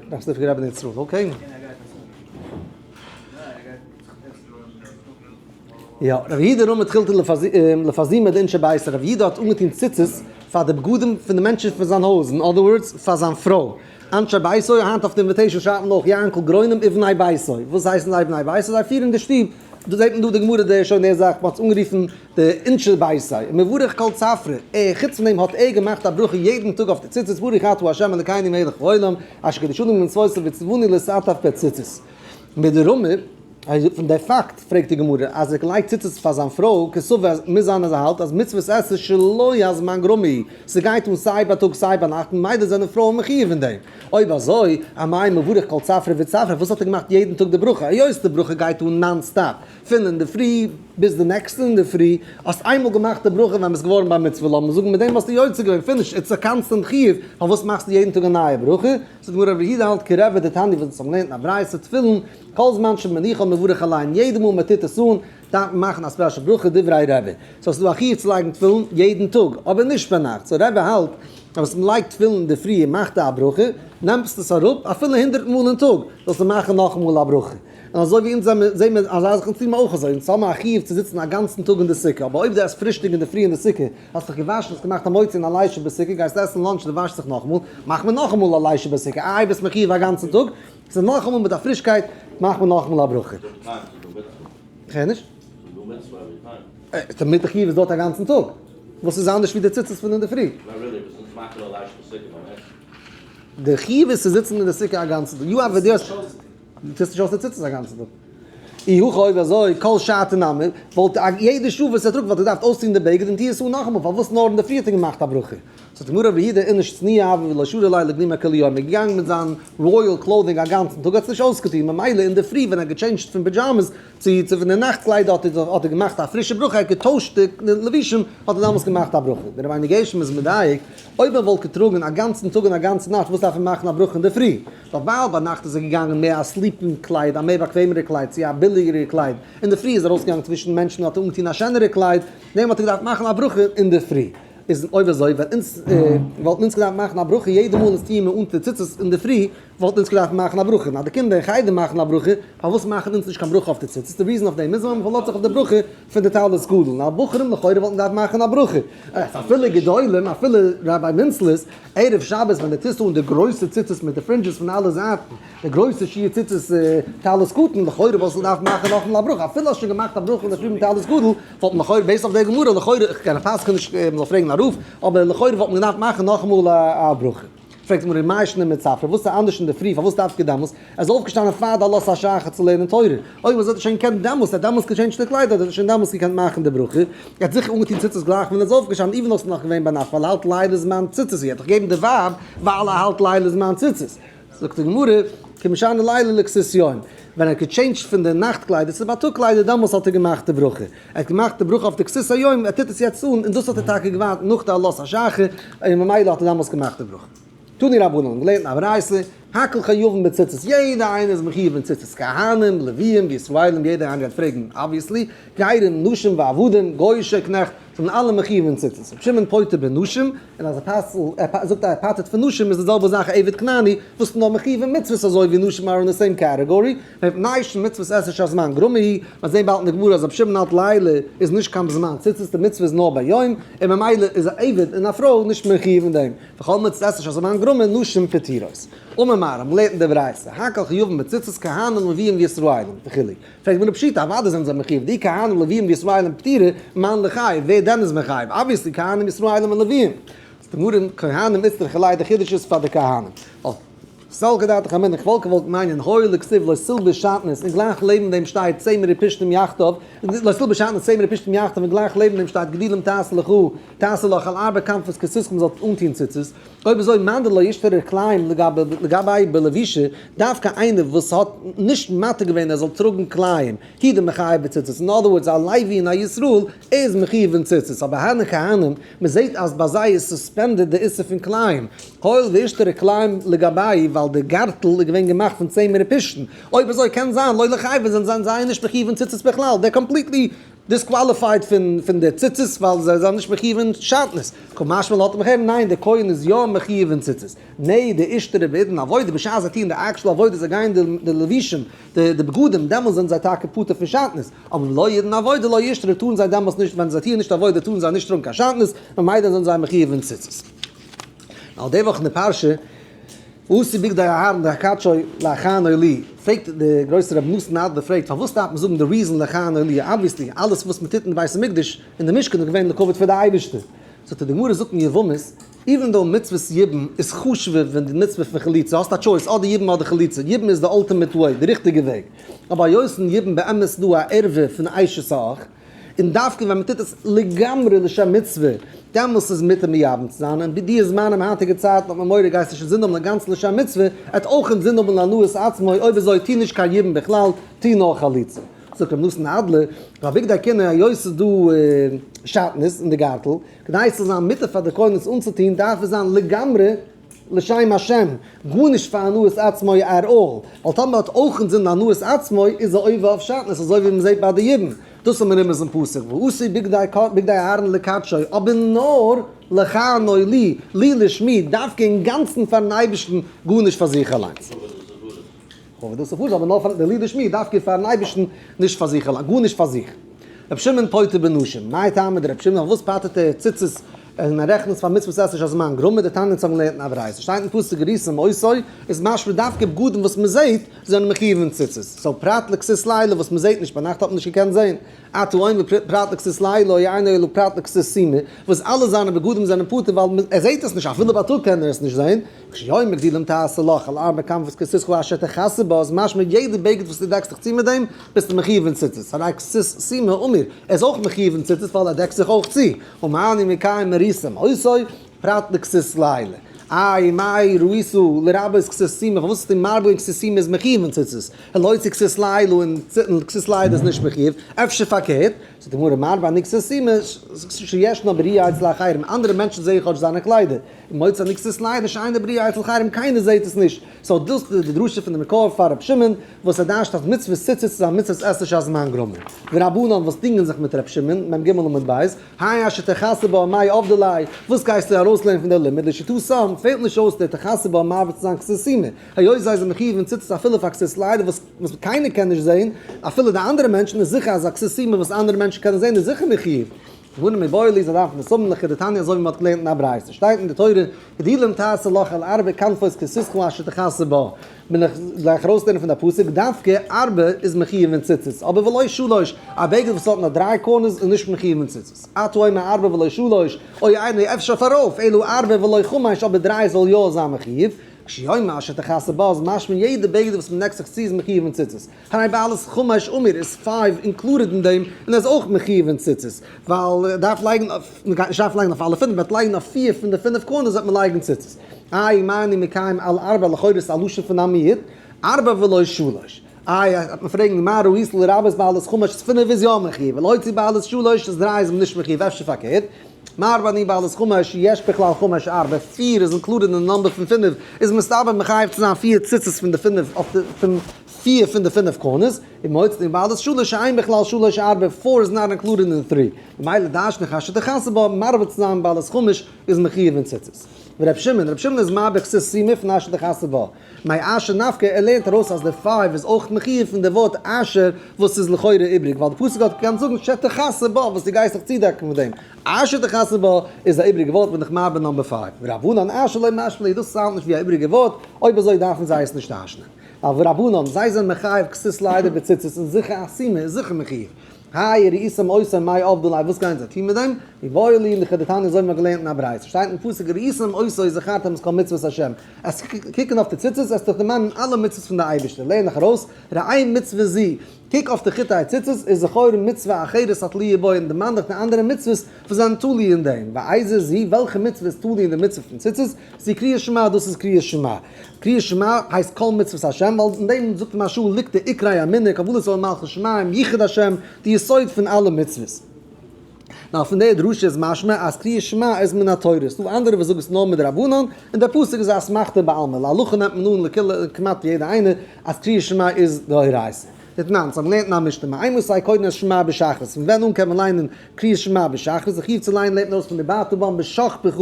ראחמיסטריווקער רבי אין ארץ ישראל, okay. יא, רב יהודה רמי תחילתא לפזימא דאינשי ביתיה, רב יהודה האט אנגעטון ציצית פאר די בגדים פון די מענטשן פון זיין הויז, אין other words, פאר זיין פרוי. אנשי ביתו, היינט אויף די invitation שרייבט מען אויך יענקל גרוינעם ובני ביתו, וואס הייסן זיי בני ביתו? זיי פירן די שטוב, דא זעט מען דא די גמרא די שוין די זאך, מען האט עס אנגערופן די אנשי ביתו, ומברך כל צפרא, ער חוץ פון דעם האט ער געמאכט א ברכה יעדן טאג אויף די ציצית ברוך אתה ה' אלקינו מלך העולם אשר קדשנו במצוותיו וציוונו להתעטף בציצית. מיט די רמב. פון די פאקט פרעגט די גמרא אז ער לייגט ציצית פאר זיין פרוי כסבור אז מוז זיין אז ער האלט אז מצוות עשה שלא הזמן גרמא היא, ס'גייט אן סיי בייטאג סיי ביינאכט ממילא זענען פרויען מחיוב אין דעם. אויב אזוי, אמאי מברך כל צפרא וצפרא, וואס האט ער געמאכט יעדן טאג די ברכה, היות די ברכה גייט אן non stop, פון אינדערפרי ביז די נעקסטע אינדערפרי, האסט איינמאל געמאכט די ברכה ווען ביסט געווארן בר מצוה, לאמיר זאגן מיט דעם האסטו יוצא געווען, finish, it's a constant חיוב, פארוואס מאכסטו יעדן טאג א נייע ברכה? זאגט די גמרא רבי יהודה האלט כרבי דתניא וואס אונז האבן געלערנט אין א ברייתא תפילין, כל זמן שמניחן מברך עליהן, יעדע מאל מען טוט עס אן, דארף מען מאכן א special ברכה דברי רבי. so ס'איז דא א חיוב צו לייגן תפילין יעדן טאג, אבער נישט ביינאכט. so רבי האלט אז וואס מ'לייגט תפילין אינדערפרי און מאכט א ברכה, נעמסט עס אראפ אפילו הונדרעט מאל אין טאג, זאלסטו מאכן נאכאמאל א ברכה. און אזוי ווי אונז זעהן מיר אזא זאך אונז טוען מיר אויך אזוי, אונז האבן א חיוב צו זיצן א גאנצן טאג אין די סוכה, אבער אויב דו עסט פרישטאג אינדערפרי אין די סוכה, האסט דיך געוואשן, האסט געמאכט א מוציא און א לישב בסוכה, גייסט עסן lunch דו וואשסט זיך נאכאמאל, מאכט מען נאכאמאל א לישב בסוכה, איי ביסט מחיוב א גאנצן טאג, ס'איז נאכאמאל מיט א פרישקייט מאכט מען נאכאמאל א ברכה. כ'הער נישט. די חיוב איז דארט א גאנצן טאג. וואס איז אנדערש ווי די ציצית פון אינדערפרי? די חיוב איז צו זיצן אין די סוכה א גאנצן טאג. you have א דו טוסט נישט אויס די ציצית א גאנצן טאג. אי הכי אויב אזוי כל שעתא נמי, וואלט יעדע שעה וואס ער טראגט וואלט ער געדארפט אויסטון די בגד און טוה עס אן נאכאמאל, פארוואס נאר אינדערפרי האט ער געמאכט א ברכה? זאגט די גמרא רבי יהודה איניש צניעא הוה ולא שרי ליה לגלימיה כולי יומא, ער איז געגאנגען מיט זיין royal clothing א גאנצן טאג, ער האט עס נישט אויסגעטון, ממילא אינדערפרי ווען ער האט געטשעינדזשט פון pajamas צו צו פון די נאכט קלייד האט ער האט ער געמאכט א פרישע ברכה, ער האט געטוישט די לבושים, האט ער דאמאלס געמאכט א ברכה. דער רבינו גרשום איז מדייק, אויב ער וואלט געטראגן א גאנצן טאג און א גאנצע נאכט וואס דארף ער מאכן א ברכה אינדערפרי? ווייל ביינאכט איז ער געגאנגען מער א sleeping קלייד, א מער באקוועמערע קלייד, צו א ביליגערע קלייד, אינדערפרי איז ער ארויסגעגאנגען צווישן מענטשן און האט אנגעטון א שענערע קלייד, דעם האט ער געדארפט מאכן א ברכה אינדערפרי. איז אויב אזוי ווען אונז וואלטן אונז געדארפט מאכן א ברכה יעדע מאל אונז טוען מיר אן די ציצית אינדערפרי, וואלטן אונז געדארפט מאכן א ברכה, נאר די קינדער אין חדר מאכן א ברכה, פארוואס מאכן אונז נישט קיין ברכה אויף די ציצית? די reason אויף דעם איז ווייל מען פארלאזט זיך אויף די ברכה פון די טלית גדול, נאר בחורים לכאורה וואלטן געדארפט מאכן א ברכה, אפילו גדולים, אפילו ראביי מינצלעס, ערב שבת ווען דו טוסט אן די גרויסע ציצית מיט די fringes פון אלע זייטן, די גרויסע שיעור ציצית טלית קטן, לכאורה וואלסטו געדארפט מאכן נאכאמאל א ברכה, אפילו האסט שוין געמאכט א ברכה אינדערפרי מיט טלית גדול, וואלט מען לכאורה based אויף די גמרא, לכאורה, איך קען פסק'ן נישט, מען זאל פרעגן א רב, אבער לכאורה וואלט מען געדארפט מאכן נאכאמאל א ברכה. פרעגט די גמרא, מאי שנא מצפרא, וואס איז אנדערש אינדערפרי, פארוואס דווקא דעמאלס? ער איז אויפגעשטאנען פאר די עלות השחר צו לערנען תורה, אויב אזוי האט ער שוין געקענט דעמאלס, ער האט דעמאלס געטשעינדזשט די קליידער, האט ער שוין דעמאלס געקענט מאכן די ברכה, ער האט זיכער אנגעטון ציצית גלייך ווען ער איז אויפגעשטאנען, even though ס'איז נאך געווען ביינאכט, ווייל ער האלט לילה זמן ציצית, ער האט דאך געגעבן די ווייב ווייל ער האלט לילה זמן ציצית. זאגט די גמרא, כמשנה לילה לכסות יום, ווען ער האט געטשעינדזשט פון די נאכט קליידער צו די בייטאג קליידער דעמאלס האט ער געמאכט די ברכה, ער האט געמאכט די ברכה אויף די כסות היום, ער טוט עס יעצט אן, און דאס האט ער טאקע געווארט נאך די עלות השחר, און ממילא האט ער דעמאלס געמאכט די ברכה. תנו רבנן, געלערנט אין א ברייתא, הכל חייבין בציצית, יעדער איינער איז מחיוב אין ציצית, כהנים, לוויים, וישראלים, יעדער איינער גייט פרעגן, obviously, גרים, נשים ועבדים, גוי'אישע קנעכט, זענען אלע מחיוב אין ציצית. רבי שמעון פוטר בנשים, און אז ער פסל'ט, ער זאגט אז ער פטר'ט פון נשים איז די זעלבע זאך עבד כנעני, וואס איז נאר מחיוב אין מצוות אזוי ווי נשים are in the same category, מפני שמצוות עשה שהזמן גרמא היא, מיר זעהן באלד אין די גמרא אז רבי שמעון האלט לילה איז נישט קיין זמן ציצית, די מצוה איז נאר ביום, און ממילא איז א עבד און א פרוי נישט מחיוב אין דעם, וכל מצוות עשה שהזמן גרמא נשים פטורות. אמר מר, מ'לערנט אין די ברייתא, הכל חייבין בציצית כהנים לוויים וישראלים וכו'. פרעגט מען פשיטא, אוודאי זענען זיי מחיוב, דאי כהנים לוויים וישראלים פטירי, מאן ליחייב, ווער דען איז מחייב? obviously כהנים ישראלים און לוויים. זאגט די גמרא, כהנים איצטריכא ליה, די חידוש איז פאר די כהנים. ווייל סלקא דעתך אמינא, כ'וואלט געוואלט מיינען, הואיל וכתיב לא תלבש שעטנז, און גלייך לעבן דעם שטייט צמר ופשתים יחדיו, לא תלבש שעטנז צמר ופשתים יחדיו, און גלייך לעבן דעם שטייט גדילים תעשה לך, תעשה לך על ארבע כנפות כסותך מ'זאל אנטוהן ציצית. אויב אזוי מאן דלא אישתרי כלאים לגביה בלבישה, דווקא איינער וואס האט נישט מתיר געווען ער זאל טראגן כלאים, הוא דמיחייב בציצית, אין other words א לוי און א ישראל איז מחיוב אין ציצית, אבער הני כהנים, מען זעט אז ביי זיי איז suspended די איסור פון כלאים, הואיל ואישתרי כלאים לגבייהו ווייל די גארטל איז געווען געמאכט פון צמר ופשתן, אויב אזוי קען זיין לא ליחייבו זענען זיי נישט מחיוב אין ציצית בכלל, they're completely disqualified פון די ציצית ווייל זיי זענען נישט מחיוב אין שעטנז, קא משמע לן האט מען געהערט ניין די כהן איז יא מחיוב אין ציצית, נהי דאישתרי בעידן עבודה בשעת זיי טוען די actual עבודה זיי גייען די לבושים די בגדים דעמאלס זענען זיי טאקע פטור פון שעטנז, אבער ולא עידן עבודה לא אישתרי טארן זיי דעמאלס נישט ווען זיי טוען נישט עבודה טארן זיי נישט טראגן קיין שעטנז, ממילא זענען זיי מחיוב אין ציצית. נאר די וואך אין די פרשה. ועשו בגדי אהרן לקדשו להכנו לי, פרעגט דער גרויסער רבי נתן אדלער פרעגט פארוואס דארף מען זאגן די reason להכנו לי, obviously אלעס וואס מען טוט אין די בית המקדש און די משכן איז געווען לכבוד פאר די אייבערשטער, זאגט ער די גמרא זאגט אין יבמות Even though מצוות יבום איז חשוב'ער ווען די מצוה פון חליצה, האסט א choice, אדער יבום אדער חליצה, יבום איז די ultimate way, די ריכטיגע וועג. אבער היות אין יבום באמת איז דא א ערווה פון אשת האח, און דווקא ווען מ'טוט עס לגמרי לשם מצוה, דעמאלס איז מותר מייבם צו זיין, און בי די זמנים היינטיגע צייטן האט מען מורא גייסט נישט אינזין האבן אינגאנצן לשם מצוה, ער האט אויך אינזין האבן להנאת עצמו, אויב אזוי טו נישט קיין יבום בכלל, טו נאר חליצה. זאגט רבי נתן אדלער, רבי בגדי כהונה היות ס'איז דא שעטנז אין די גארטל, כדי ס'זאל זיין מותר פאר די כהן עס אנצוטון דארף עס זיין לגמרי לשם השם, גארנישט פאר הנאת עצמו at all, ווייל טאמער האט אויך אינזין להנאת עצמו איז ער עובר אויף שעטנז אזוי ווי מ'זעט ביי די יבום, דאס האט מרומז אין פסוק ועשו בגדי אהרן לקדשו, אבער נאר לכהנו לי, לי לשמי, דווקא אינגאנצן פארן אייבערשטן, גארנישט פאר זיך אליינס. אבער דאס איז אבער נאר פאר די לי לשמי, דווקא פארן אייבערשטן, נישט פאר זיך אליין, גארנישט פאר זיך. רבי שמעון פוטר בנשים, מאי טעמא דרבי שמעון, פארוואס פטר'ט ער ציצית און ער רעכנט עס פאר מצוות עשה שהזמן גרמא, דתניא אונז האבן געלערנט אין א ברייתא, שטייט אין פסוק וראיתם אותו, איז משמע דווקא בגדים וואס מען זעט זענען מחויב אין ציצית, so פרט לכסות לילה וואס מען זעט נישט ביינאכט האט מען נישט געקענט זען, אתה אומר פרט לכסות לילה אינו אלא פרט לכסות סומא, וואס אלע זיינע בגדים זענען פטור ווייל ער זעט עס נישט אפילו בייטאג קען ער עס נישט זען, כשאומר גדילים תעשה לך על ארבע כנפות כסותך אשר תכסה בה איז משמע יעדע בגד וואס דו דעקסט דיך צו מיט דעם ביסטו מחויב אין ציצית, הרי כסות סומא אמור, ער איז אויך מחויב אין ציצית ווייל ער דעקט זיך אויך צו, ומה אני מקיים וראיתם אותו, פרט לכסות לילה. איי מאי ראית לרבות כסות סומא, פארוואס איז די מרבה אין כסות סומא איז מחויב אין ציצית, ולהוציא כסות לילה און כסות לילה איז נישט מחויב, אפשר פארקערט, זאגט די גמרא מרבה אני כסות סומא שישנה בראיה אצל אחרים, אנדערע מענטשן זעען כאטש זיינע קליידער, ומוציא אני כסות לילה שאינה בראיה אצל אחרים קיינער זעהט עס נישט, so דאס איז די דרשה פון די מקור פאר ר' שמעון וואס ער דרש'ט אז מצוות ציצית איז א מצוות עשה שהזמן גרמא, ורבנן וואס דינגען זיך מיט ר' שמעון, מ ג עמוד ב', האי אשר תכסה בה מאי עבדי ליה, וואס גייסטו ארויסלערנען פון דער לימוד, לשיטתם פעלט נישט אויס דער תכסה בה מרבה צו זיין כסות סומא, היות זיי זענען מחויב אין ציצית אפילו פאר כסות לילה וואס קיינער קען נישט זען, אפילו די אנדערע מענטשן, איז זיכער אז א כסות סומא וואס אנדערע מענטשן קענען זען איז זיכער מחויב. גמרא מיבעי ליה זיי דארפן עס האבן לכדתניא אזוי ווי מען האט געלערנט אין א ברייתא שטייט אין די תורה גדילים תעשה לך על ארבע כנפות כסותך אשר תכסה בה בין איך גלייך ארויסלערנען פון די פסוק דווקא ארבע איז מחויב אין ציצית אבער ולא שלש א בגד וואס האט נאר דריי corners איז נישט מחויב אין ציצית אתה אומר ארבע ולא שלש או אינו אפשר ארויף אלא ארבע ולא חמש אבער דריי זאל יא זיין מחויב כשאומר אשר תכסה בה איז משמע יעדע בגד וואס מען דעקט זיך צו איז מחויב אין ציצית. הרי בעלת חמש אמור איז five included אין דעם און ער איז אויך מחויב אין ציצית ווייל ער דארף לייגן אויף, מען גייט נישט דארפן לייגן אויף אלע פינף, מען וועט לייגן אויף פיר פון די פינף corners וועט מען לייגן ציצית. איי מה אני מקיים על ארבע לכאורה איז א לשון פון א מיעוט, ארבע ולא שלש. איי וועט מען פרעגן מה ראית לרבות בעלת חמש איז פינף איז יא מחויב ולהוציא בעלת שלש איז דריי איז מען נישט מחויב אפשר פארקערט מרבה אני בעלת חמש יש בכלל חמש ארבע פיר איז included אין די number פון פינף איז מסתבר מחייב צו זיין פיר ציצית פון די פינף אויף די פון פיר פון די פינף corners, ומוציא אני בעלת שלש שאין בכלל שלש ארבע, four איז not included אין three, ממילא דרש'ן איך אשר תכסה בה, מרבה צו זיין בעלת חמש איז מחויב אין ציצית. ור' שמעון, ר' שמעון איז מרבה כסות סומא פון אשר תכסה בה. מאי אשר נפקא, ער לערנט ארויס אז די five איז אויך מחויב פון די ווארט אשר וואס איז לכאורה איבריג, ווייל די פסוק האט געקענט זאגן שתכסה בה וואס דו גייסט זיך צודעקן מיט דעם, אשר תכסה בה איז א איבריגע ווארט בין איך מרבה number five. ורבנן אשר לא משמע להו, דאס sound נישט ווי א איבריגע ווארט, אויב אזוי דארפן זיי עס נישט דרש'נען. ווייל ורבנן, זיי זענען מחייב כסות לילה בציצית און זיכער א סומא איז זיכער מחויב. האי וראיתם אותו מאי עבדי ליה, וואס גייען זיי טון מיט דעם? מיבעי ליה לכדתניא אזוי ווי מ'האט געלערנט אין א ברייתא, שטייט אין פסוק וראיתם אותו וזכרתם את כל מצוות השם, עס קוקן אויף די ציצית עס דיך דערמאנען אלע מצוות פון די אייבערשטער, לערן איך ארויס, ראה מצוה זו, קוק אויף די חוטי הציצית, איז זכור מצוה אחרת התלויה בו און דערמאן דיך די אנדערע מצוות וואס זענען תלוי אין דעם, ואיזה זו, וועלכע מצוה איז תלוי אין די מצוה פון ציצית, זו קריאת שמע, דאס איז קריאת שמע. קריאת שמע הייסט כל מצוות השם, ווייל אין דעם זאגט מהרש"א ליגט די עיקרי אמונה, קבלת עול מלכות שמים, ייחוד השם, די יסוד פון אלע מצוות. נאר פון די דרשה איז משמע אז קריאת שמע איז מן התורה, ס'דא אנדערע וואס זאגן עס נאר מדרבנן, און דער פסוק איז א אסמכתא בעלמא, להלכה נעמט מען אן לקולא כמעט יעדע איינער אז קריאת שמע איז דאורייתא. דתנן, ס'האט געלערנט אין א משנה, מאימתי קורין את שמע בשחרית, פון ווען אן קען מען ליינען קריאת שמע בשחרית, די חיוב צו ליינען לערנט מען ארויס פון ובערת בם בשכבך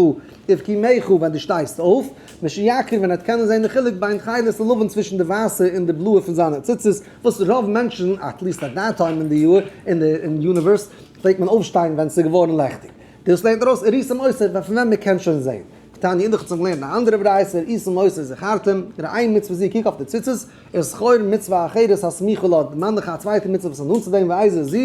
ובקומך ווען דו שטייסט אויף, משיכיר ווען ער וועט קענען זען די חילוק בין תכלת ללבן צווישן די ווייסע און די בלויע פון זיינע ציצית, וואס רוב מענטשן, at least at that time אין די יאר, אין די universe, פלעגט מען אויפשטיין ווען ס'איז געווארן לעכטיג. דאס לערנט ארויס וראיתם אותו פון ווען מ'קען שוין זען. תניא אידך האט זיך געלערנט א אנדערע ברייתא, וראיתם אותו וזכרתם, ראה מצוה זו קוק אויף די ציצית, וזכור מצוה אחרת הסמוכה לה, דערמאן דיך א צווייטע מצוה וואס איז נאנט צו דעם ואיזה זו.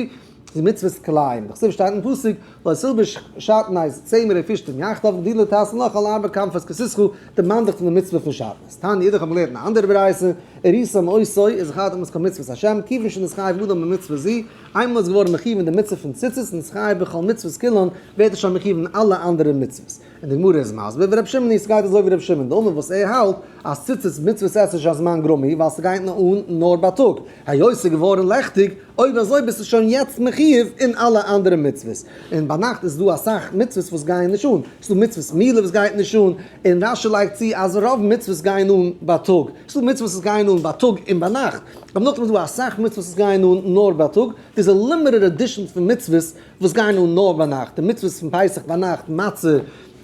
די מצוות כלאים, דכתיב שטייט אין פסוק, לא תלבש שעטנז צמר ופשתים יחדיו, גדילה תעשה לך על ארבע כנפות כסיתך, דערמאן דיך פון די מצוה פון שעטנז. תניא אידך האט מען געלערנט אין א אנדערע ברייתא, וראיתם אותו וזכרתם את כל מצוות השם, כיוון שנתחייב אדם במצוה זו, איינמאל איז געווארן מחיוב אין די מצוה פון ציצית, נתחייב בכל מצוות כולן, ווערט ער שוין מחיוב אין אלע אנדערע מצוות. און די גמרא איז מסביר ור' שמעון היא, ס'גייט אזוי ווי ר' שמעון דאמר וואס ער האלט אז ציצית מצוות עשה שהזמן גרמא היא ווייל ס'גייט נאר אן נאר בייטאג, היות ס'איז געווארן לעכטיג, אויב אזוי ביסטו שוין יעצט מחיוב אין אלע אנדערע מצוות, און ביינאכט איז דא אסאך מצוות וואס גייען נישט אן, ס'איז דא מצוות מילה וואס גייט נישט אן, און רשי לייגט צו אז רוב מצוות גייען אן בייטאג, ס'איז דא מצוות וואס גייען אן בייטאג און ביינאכט, אבער נאכדעם איז דא אסאך מצוות וואס גייען אן נאר בייטאג, דאס איז א limited edition פון מצוות וואס גייען אן נאר ביינאכט, די מצוות פון פסח ביינאכט, מצה,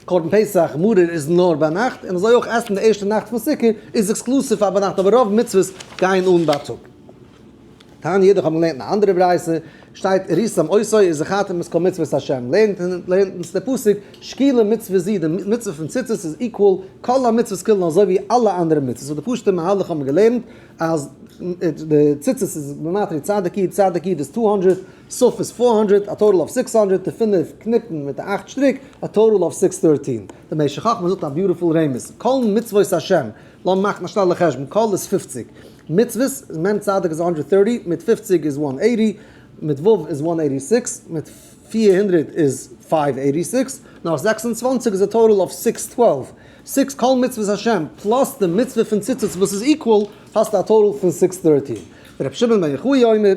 קרבן פסח, מרור איז נאר ביינאכט, און אזוי אויך עסן די ערשטע נאכט פון סוכה איז exclusive פאר ביינאכט, אבער רוב מצוות גייען אן בייטאג. תניא אידך האבן געלערנט אין א אנדערע ברייתא, שטייט וראיתם אותו וזכרתם את כל מצוות השם, לערנט לערנט אונז דער פסוק, שקילה מצוה זו, די מצוה פון ציצית איז equal כל המצוות כולן אזוי ווי אלע אנדערע מצוות, so די פשוטע מהלך האבן מיר געלערנט אז די ציצית איז בגימטריא צדיק יוד, צדיק יוד איז 200, תיו איז 400, א total of 600, די פינף קניפן מיט די אכט שטריק, א total of 613. די משך חכמה זאגט א beautiful רמז, כל מצוות השם, לאמיר מאכן א שנעלע חשבון, כל איז 50, מצוות, מ' צדיק איז 130, מיט 50 איז 180, מיט ו' איז 186, מיט 400 איז 586, נאך 26 איז א total of 612. 6 כל מצוות השם, plus די מצוה פון ציצית וואס איז equal, האסטו א total פון 613. ר' שמעון בן יוחאי אומר,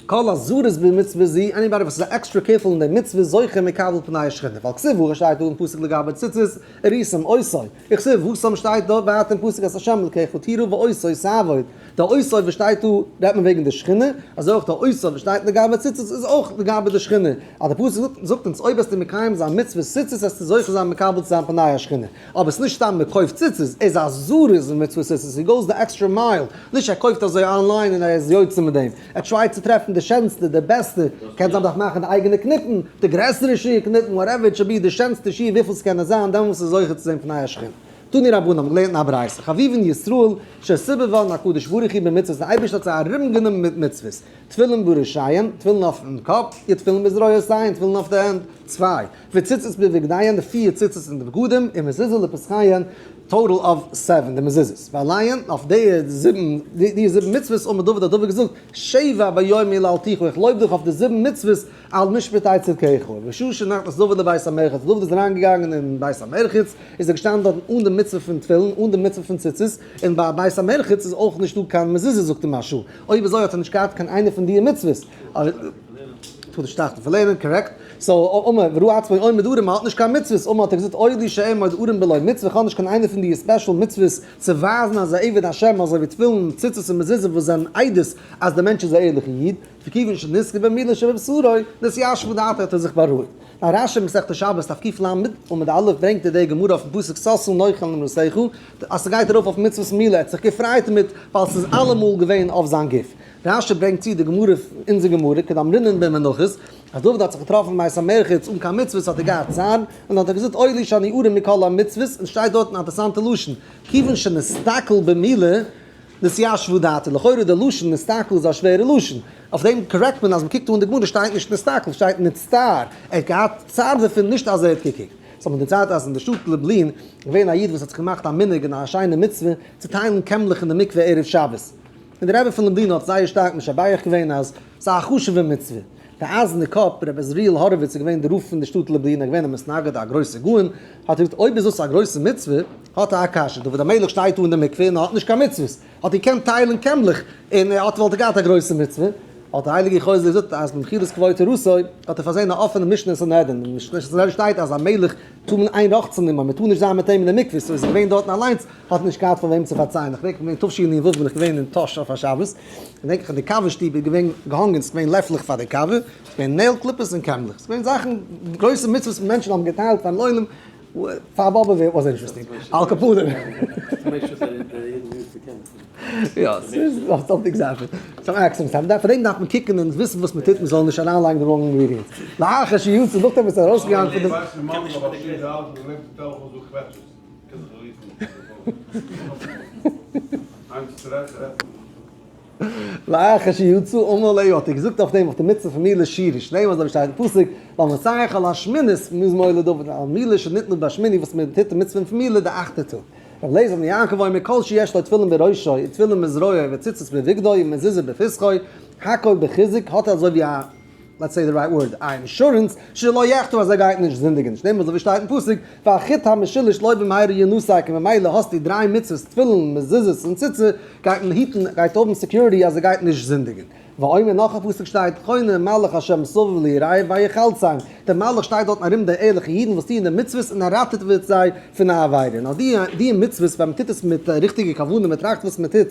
כל הזריז במצוה זו, anybody וואס איז extra careful אין די מצוה זוכה מקבל פני השכינה, ווייל כתיב הכא שטייט דא אין פסוק לגבי ציצית, וראיתם אותו, וכתיב התם שטייט דא ווייטער אין פסוק את השם אלקיך תירא ואותו תעבוד, די אותו וואס שטייט דא רעדט מען וועגן די שכינה, אזוי אויך די אותו וואס שטייט לגבי ציצית איז אויך לגבי די שכינה, אז די פסוק זאגט אונז אויב וועסטו מקיים זיין מצוות ציצית וועסטו זוכה זיין מקבל צו זיין פני השכינה. אבער ס'איז נישט סתם מען קויפט ציצית, ער איז א זריז אין מצוות ציצית, he goes the extra mile, נישט ער קויפט אזוי אנליין און ער איז יוצא מיט דעם, ער try ט צו טרעפן די שענסטע, די בעסטע, קען זיין מ'דארף מאכן די אייגענע קניפן, די גרעסערע שיעור קניפן, whatever it should be, די שענסטע שיעור וויפיל ס'קען נאר זיין, דעמאלטס איז זוכה צו זען פני השכינה. תנו רבנן האבן געלערנט אין א ברייתא, חביבין ישראל שסובבן הקדוש ברוך הוא במצוות, דער אייבערשטער האט זיי ארומגענומען מיט מצוות, תפילין בראשיהם, תפילין אויפן קאפ, ותפילין בזרועותיהם, תפילין אויף די הענט, צוויי. וציצית בבגדיהן, די פיר ציצית אין די בגדים, און מזוזה לפתחיהן, total of seven, די מזוזות. ועליהן, אויף די זיבן, די זיבן מצוות, אמר דוד האט דוד געזאגט, שבע ביום הללתיך, איך לויב דיך אויף די זיבן מצוות, על משפטי צדקך. בשעה שנכנס דוד לבית המרחץ, דוד איז אריינגעגאנגען אין בית המרחץ, איז ער געשטאנען דארטן אן די מצוה פון תפילין, אן די מצוה פון ציצית, און ביי בית המרחץ איז אויך נישטא קיין מזוזה זאגט די מהרש"א. אויב אזוי האט ער נישט געהאט קיין איינע פון די מצוות. טאר נישט טראכטן פון לערנען, correct? so אמר וראה עצמו עומד ערום, מ'האט נישט קיין מצוות, אמר האט ער געזאגט אוי לי שאעמוד ערום בלא מצוה, איך האב נישט קיין איינע פון די special מצוות צו ווייזן אז א עבד השם אזוי ווי תפילין, ציצית און מזוזה וואס זענען עדות אז דער מענטש איז א ערליכע איד, וכיוון שנזכר במילה שבבשרו, נתיישבה דעתו האט ער זיך בארואיגט. א רשי מסכת שבת דף קל עמוד א' ברענגט ער די גמרא אויפן פסוק שש אנכי לאמרתך אז ס'גייט ארויף אויף מצוות מילה, ער האט זיך געפרייט דערמיט ווייל ס'איז אלעמאל געווען אויף זיין גוף. רשי ברענגט צו די גמרא, אונזער גמרא, כדאמרינן במנחות, אז דוד האט זיך געטראפן אין בית המרחץ אן קיין מצוות האט ער געהאט צער, און האט ער געזאגט אוי לי שאני ערום מכל המצוות, און שטייט דארט אן אינטערסאנטע לשון, כיוון שנסתכל במילה נתיישבה דעתו, לכאורה די לשון נסתכל איז א שווערע לשון, אויף דעם correct מען אז מ'קוקט אן די גמרא שטייט נישט נסתכל, שטייט נצטער, ער האט געהאט צער דערפון נישט אז ער האט געקוקט. ס'האט מיר דערציילט אז אין די שטאט לובלין איז געווען א איד וואס האט זיך געמאכט א מנהג און א שיינע מצוה צו טיילן קעמלעך אין די מקווה ערב שבת, און דער רבי פון לובלין האט זייער שטארק משבח געווען אז ס'איז א חשוב'ע מצוה. דער אייזערנער קאפ, רבי עזריאל האראוויץ איז געווען דער רב פון די שטאט לובלין, ער איז געווען א מתנגד, א גרויסער גאון, האט ער געזאגט אויב איז דאס א גרויסע מצוה, האט ער א קשיא, דוד המלך שטייט דא אין די מקווה און ער האט נישט קיין מצוות, האט געקענט טיילן קעמלעך און ער האט וואלט ער געהאט א גרויסע מצוה, האט דער הייליגער חוזה געזאגט אז במחילת כבוד תורתו האט ער פארזען א אפענע משנה אין סנהדרין, אין משנה סנהדרין שטייט אז א מלך טאר מען איין רחצה נעמען, מען טאר נישט זיין מיט אים אין די מקווה, so איז ער געווען דארטן אליינס, האט נישט געהאט פון וועם צו פארציילן, איך געדענק אין תשנ"ו בין איך געווען אין טאהש אויף א שבת, געדענק איך אין די קאווע שטוב איז געווען געהאנגען, ס'איז געווען לעפלעך פאר די קאווע, ס'איז געווען nail clippers און קעמלעך, ס'איז געווען זאכן, גרויסע מצוות וואס מענטשן האבן געטיילט פארן עולם, פאר באבע וואס interesting, על כל פנים. יא, ס'איז something זאכן, some accidents happen, פאר דעם דארף מען קוקן און וויסן וואס מען טוט, מען זאל נישט אריינלייגן די wrong ingredients. לאחר שיצא, נאכדעם וואס ער איז ארויסגעגאנגען פון די. לאחר שיצא אמר ליה האט ער געזאגט אויף דעם אויף די מצוה פון מילה שירה שנאמר אזוי ווי שטייט אין פסוק למנצח על השמינית מזמור לדוד על מילה שניתנה בשמיני וואס מען טוט די מצוה פון מילה די אכטע טאג. רבי אליעזר בן יעקב אומר כל שיש לו תפילין בראשו ותפילין בזרועו וציצית בבגדו ומזוזה בפתחו הכל בחיזוק האט ער אזוי ווי א let's say the right word, א אינשורענס, שלא יחטא אז ער גייט נישט זינדיגן, שנאמר אזוי ווי שטייט אין פסוק, והחוט המשולש לא במהרה ינותק, און ממילא האסטו דריי מצוות תפילין, מזוזות און ציצית, גייט מען היטן, גייט האבן security אז ער גייט נישט זינדיגן. ואומר נאך א פסוק שטייט, חונה מלאך השם סביב ליראיו ויחלצם, דער מלאך שטייט דארטן ארום די ערליכע אידן וואס טוען די מצוות און ער ראטעוועט זיי פון א עבירה, נאר די די מצוות ווען מען טוט עס מיט ריכטיגע כוונה, מען טראכט וואס מען טוט,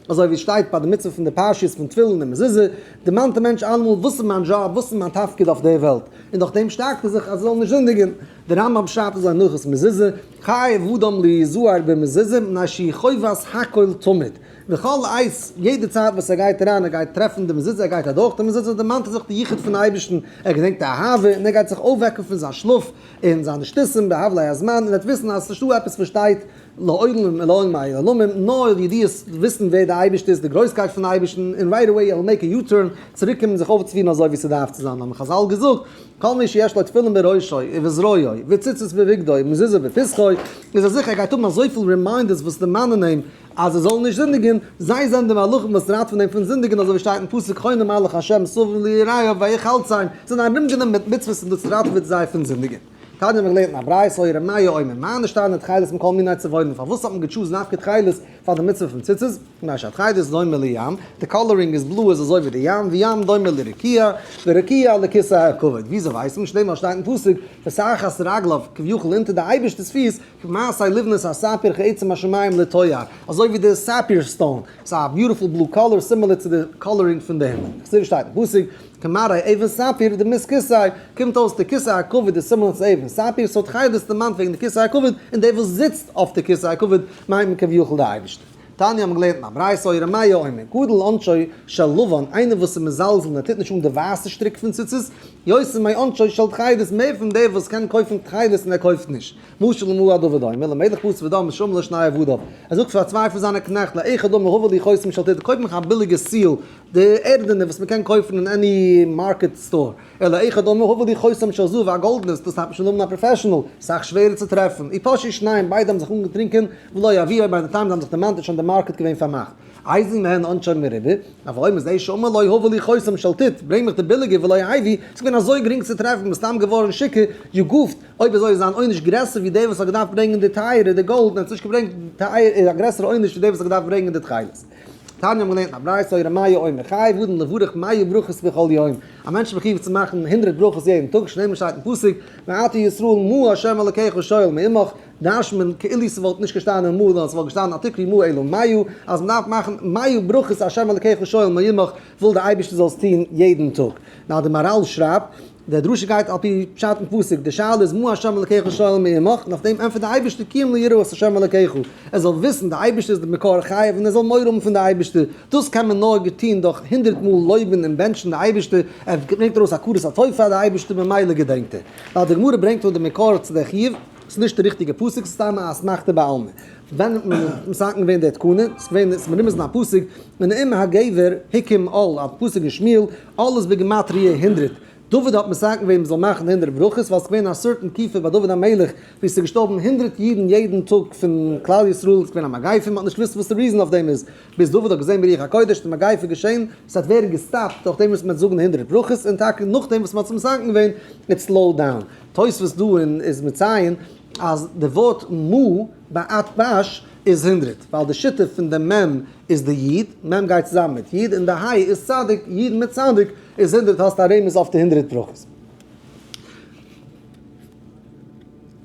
אזוי ווי עס שטייט ביי די מצוה פון די פרשיות פון תפילין און מזוזה, דערמאנט דער מענטש אלעמאל וואס איז מיין דזשאב, וואס איז מיין תפקיד אויף דער וועלט, און דורך דעם שטארקט ער זיך אז ער זאל נישט זינדיגן. דער רמב ם שרייבט אזוי אין הלכות מזוזה, חייב אדם להיזהר במזוזה מפני שהיא חובת הכל תמיד, בכל עת, יעדע צייט וואס ער גייט אריין, ער גייט טרעפן די מזוזה, ער גייט אדורך די מזוזה, דערמאנט ער זיך די יחוד פון אייבערשטן, ער געדענקט די אהבה, און ער גייט זיך אויפוועקן פון זיין שלאף, און זיינע שטותים בהבלי הזמן, און ער וועט וויסן אז עס איז נישטא עפעס וואס שטייט לעולם ולעולמי עולמים, נאר ידיעות וויסן ווער דער אייבערשטער איז, די גרויסקייט פון אייבערשטן, און right away he'll make a U-turn, צוריק קומען זיך אויפצופירן אזוי ווי ס'דארף צו זיין, האבן חזל געזאגט, כל מי שיש לו תפילין בראשו ובזרועו וציצית בבגדו ומזוזה בפתחו, איז ער זיכער ער גייט האבן אזויפיל reminders וואס דערמאנען אים אז ער זאל נישט זינדיגן, זיי זענען די מלאכים וואס ראטעווען אים פון זינדיגן, אזוי ווי שטייט אין פסוק חונה מלאך השם סביב ליראיו ויחלצם, זיי זענען ארומגענומען מיט מצוות און דאס ראטעוועט זיי פון זינדיגן. תניא האבן מיר געלערנט אין א ברייתא היה ר' מאיר אומר מה נשתנה תכלת מכל מיני צבעונים פארוואס האט מען גע choose ן דווקא תכלת פאר די מצוה פון ציצית מפני שהתכלת דומה לים די coloring איז blue איז אזוי ווי די ים וים דומה לרקיע ורקיע לכסא הכבוד וויאזוי ווייסט מען שנאמר שטייט אין פסוק ותחת רגליו כביכול אונטער די אייבערשטער'ס פיס כמעשה לבנת הספיר כעצם השמים לטוהר אזוי ווי די sapphire stone ס'איז א beautiful blue color similar צו די coloring פון די הימל אזוי ווי שטייט אין פסוק כמראה אבן ספיר דמות כסא, קומט אויס די כסא הכבוד איז similar צו אבן ספיר, סאו תכלת דערמאנט וועגן די כסא הכבוד, און דער וואס זיצט אויף די כסא הכבוד מיינט מען כביכול די אייבערשטער. תניא האבן געלערנט אין א ברייתא היה ר' מאיר אומר, גדול עונשו של לבן, איינער וואס איז מזלזל און ער טוט נישט אן די ווייסע שטריק פון ציצית, יותר מעונשו של תכלת, מער פון דער וואס קען קויפן תכלת און ער קויפט נישט. משל למה הדבר דומה, למלך בשר ודם שאמר לשני עבדיו, ער זאגט פאר צוויי פון זיינע קנעכט, לאחד אמר הבא לי חותם של טיט, קויף מיך א ביליגע seal, די ערדענע וואס מען קען קויפן אין any market store, ולאחד אמר הבא לי חותם של זהב, א גאלדענעס, דאס דארף מען שוין האבן א professional, סאך שווערער צו טרעפן, ופשו שניהם, ביידע האבן זיך אנגעטרינקען, ולא הביאו, by the time זיי האבן זיך דערמאנט איז שוין די market געווען פארמאכט. איזהו מהן עונשו מרובה, אבל אומר זה שאמר לו הבא לי חותם של טיט, ברענג מיך די ביליגע ולא הביא, ס'איז געווען אזוי גרינג צו טרעפן, מסתם געווארן שיכור, you goofed, אויב אזוי איז זיין עונש גרעסער ווי דער וואס האט געדארפט ברענגען די טייערע, די גאלד, און האט עס נישט געברענגט טייער איז א גרעסערע עונש ווי דער וואס האט געדארפט ברענגען די תכלת. תניא האבן געלערנט א ברייתא היה ר' מאיר אומר חייב אדם לברך מאה ברכות בכל יום, א מענטש איז מחיוב צו מאכן הונדרעט ברכות יעדן טאג, שנאמר שטייט אין פסוק, מעתה ישראל מה ה' אלקיך שואל מעמך, דרש'נט מען כאילו ס'וואלט נישט געשטאנען מה נאר ס'וואלט געשטאנען אל תקרי מה אלא מאה, אז מ'דארף מאכן מאה ברכות ה' אלקיך שואל מעמך, וויל דער אייבערשטער זאלסט טון יעדן טאג. נאר די מהרל שרייבט. די דרשה גייט על פי פשט אין פסוק, די שאלה איז מה ה' אלקיך שואל מעמך, און אויף דעם ענטפערט דער אייבערשטער כי אם ליראה את ה' אלקיך, ער זאל וויסן דער אייבערשטער איז די מקור חייו און ער זאל מורא האבן פון דער אייבערשטער, דאס קען מען נאר געטון דורך הונדרעט מאל לויבן און בענטשן דער אייבערשטער, ער ברענגט ארויס הכרת הטוב פאר דער אייבערשטער ממילא געדענקט ער. ווייל די גמרא ברענגט אן די מקור צו דער חיוב, ס'איז נישט די ריכטיגע פסוק, ס'איז סתם א אסמכתא בעלמא. ווען האט מען מתקן געווען די תקנה? ס'איז געווען, ס'איז מרומז אין א פסוק, ונאום הגבר הקים עול, א פסוק אין שמואל, עול איז בגימטריא הונדרעט. דוד האט מתקן געווען מ'זאל מאכן הונדרעט ברכות ווייל ס'איז געווען א certain תקופה ביי דוד המלך ווי ס'איז געשטארבן הונדרעט אידן יעדן טאג פון כלל ישראל, ס'איז געווען א מגיפה מ'האט נישט געוואוסט וואס די reason אויף דעם איז, ביז דוד האט געזען ברוח הקודש די מגיפה געשען, ס'וועט ווערן געסטאפט דורך דעם וואס מ'וועט זאגן הונדרעט ברכות, און טאקע נאכדעם וואס מ'האט עס מתקן געווען it slowed down. תוספות דא אין איז מציין אז די ווארט מאה ביי אתב"ש איז הונדרעט, ווייל די שיטה פון די מ' איז די י', מ' גייט צוזאמען מיט י', און די ה' איז צדיק, י' מיט צדיק איז הונדרעט, האסט א רמז אויף די הונדרעט ברכות.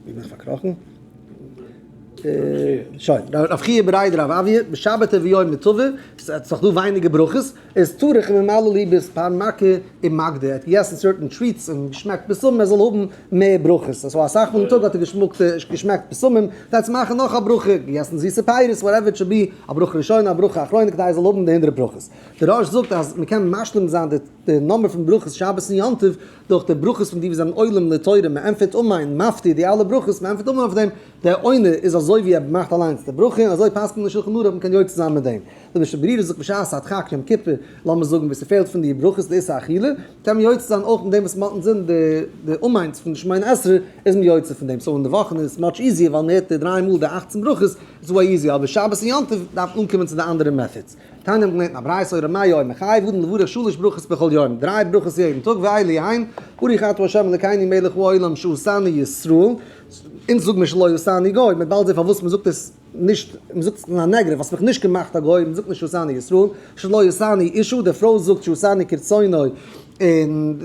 ווי בין איך פארקראכן? שוין, רב חייא בריה דרב אויא, בשבתא ויומא טבא, ס'איז דאך דא ווייניגער ברכות, איז טרח וממלא ליה בספר מכה ומגדא, ער האט געגעסן certain treats און געשמעקט בשמים ער זאל האבן מער ברכות, so אסאך מאל אין טאג האט ער געשמעקט בשמים, כדי צו מאכן נאך א ברכה, געגעסן זיסע פירות, whatever it should be, א ברכה ראשונה א ברכה אחרונה כדי ער זאל האבן די הונדרעט ברכות. דער ראש זאגט אז מ'קען משלים זיין די. די number פון ברכות שבת און יום טוב דורך די ברכות פון די וואס זענען עולים לתורה, מען ענטפערט אמן, מפטיר די אלע ברכות, מען ענטפערט אמן אויף דעם, דער עונה איז אזוי ווי ער מאכט אליינס די ברכה, און אזוי פסק'נט מען שולחן ערוך מען קען יוצא זיין מיט דעם. די משנה ברורה זאגט בשעת הדחק יום כיפור, לאמיר זאגן ווי ס'פעלט פון די ברכות לאיסור אכילה, קען מען יוצא זיין אויך מיט דעם וואס מ'האט אינזין די די אמן'ס פון די שמונה עשרה איז מען יוצא פון דעם, so אין די וואכן איז עס much easier ווייל מ'הערט די דריי מאל די אכצן ברכות איז way easier, אבער שבת און יום טוב דארף מען אנקומען צו די אנדערע methods. תניא האט געלערנט אין א ברייתא ר' מאיר אומר חייב אדם לברך שלש ברכות בכל יום, דריי ברכות יעדן טאג ואלו הן, ברוך אתה ה' אלקינו מלך העולם שעשנו ישראל, אונז זאג מיר שלא עשני גוי, מ'וועט באלד זען פארוואס מ'זאגט עס נישט, מ'זאגט עס אין א negative, האסט מיך נישט געמאכט א גוי, מ'זאגט נישט שעשני ישראל, שלא עשני אשה, די פרוי זאגט שעשני כרצונו, און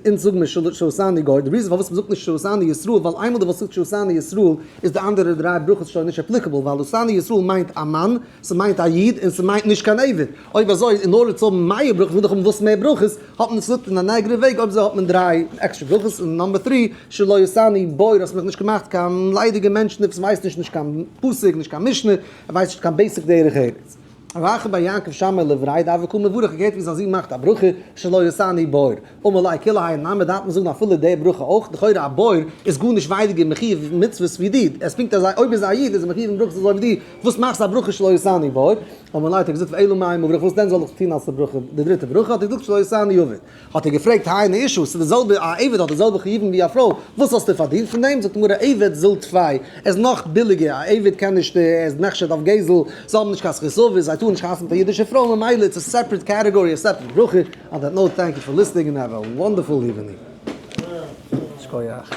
אונז זאגן מיר שעשני גוי, די reason פארוואס מ'זאגט נישט שעשני ישראל, ווייל איינמאל דו וואלסט געזאגט שעשני ישראל, איז די אנדערע דריי ברכות שוין נישט applicable, ווייל עשני ישראל מיינט א מאן, ס'מיינט א איד, און ס'מיינט נישט קיין עבד. אויב אזוי, in order צו האבן מער ברכות, וויל איך האבן וואס מער ברכות, האט מען עס געזאגט אין א negative וועג, אויב אזוי האט מען דריי עקסטרע ברכות, און number three, שלא עשני בור, האסט מיך נישט געמאכט קיין ליידיגע מענטש, וואס ווייסט נישט נישט קיין פסוק, נישט קיין משנה, ער ווייסט נישט קיין basic דרך ארץ. רב אחא בר יעקב שמעיה לבריה דהוה קא מברך געהערט ווי זיין זון מאכט א ברכה שלא עשני בור, אמר ליה כולי האי נמי דארף מען זאגן אפילו די ברכה אויך, לכאורה א בור איז גארנישט ווייניגער מחיוב מצוות ווי דיר, עס פונקט אזוי אויב איז א איד איז ער מחיוב אין ברכות אזוי ווי דיר, וואס מאכסטו א ברכה שלא עשני בור? אמר ליה האט ער געזאגט ואלא מאי מברך וואס דען זאל איך טון אלס די ברכה די דריטע ברכה האט ער געזאגט שלא עשני עבד. האט ער געפרעגט היינו אשה, ס'איז די זעלבע, א עבד האט די זעלבע חיובים ווי א פרוי, וואס האסטו פארדינט פון דעם? זאגט די גמרא, עבד זיל טפי, ער איז נאך ביליגער, א עבד קען נישט, ער איז נחשד אויף גזל, זיי האבן נישט קיין זכות אבות, זיי טארן נישט חתונה מיט א אידישע פרוי, ממילא it's a separate category, א separate ברכה, on that note thank you for listening and have a wonderful evening. שכוח.